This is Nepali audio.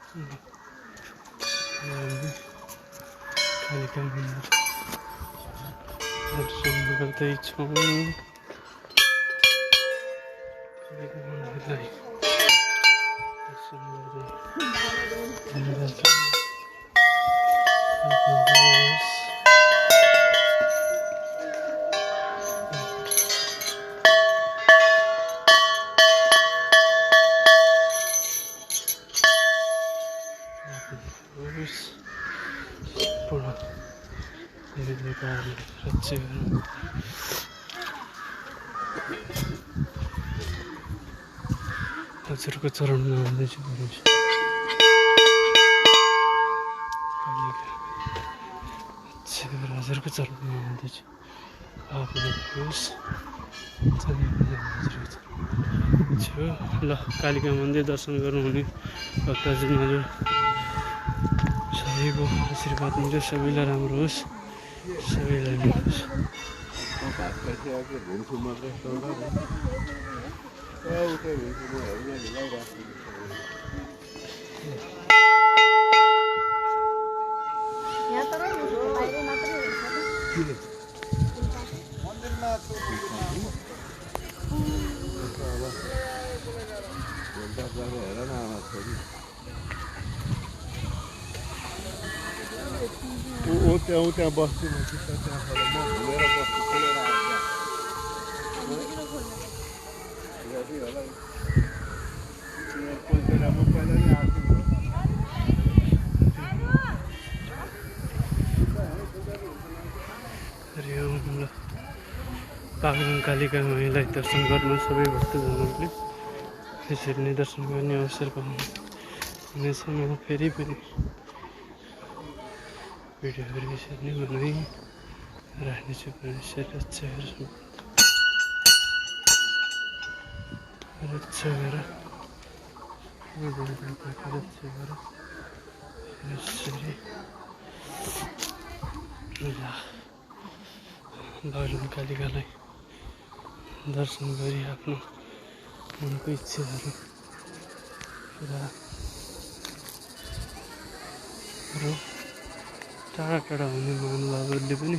कालिका मन्दिर दर्शन गर्दैछौँ। कालिका मन्दिरलाई दर्शन गर्दै हजुरको चरणमा आउँदैछु। हजुरको चरणमा आउँदैछु। ल कालिका मन्दिर दर्शन गरौँ भने भक्तजनहरू सबैको आशीर्वाद मिलोस्, सबैलाई राम्रो होस्, सबैलाई मिलोस्। त्यहाँ बस्छु म त्यहाँ घुमेर बस्छु खोलेर पागल कालिका माईलाई दर्शन गर्न सबै भक्तजनहरूले यसरी नै दर्शन गर्ने अवसर पाउनुहुनेछ। म फेरि पनि भिडियोहरू यसरी नै बनाइ राख्नेछु। रक्षा गर यसरी भगवान कालिकालाई दर्शन गरी आफ्नो मनको इच्छाहरू पुरा र टाढा टाढा हुने महानुभावहरूले पनि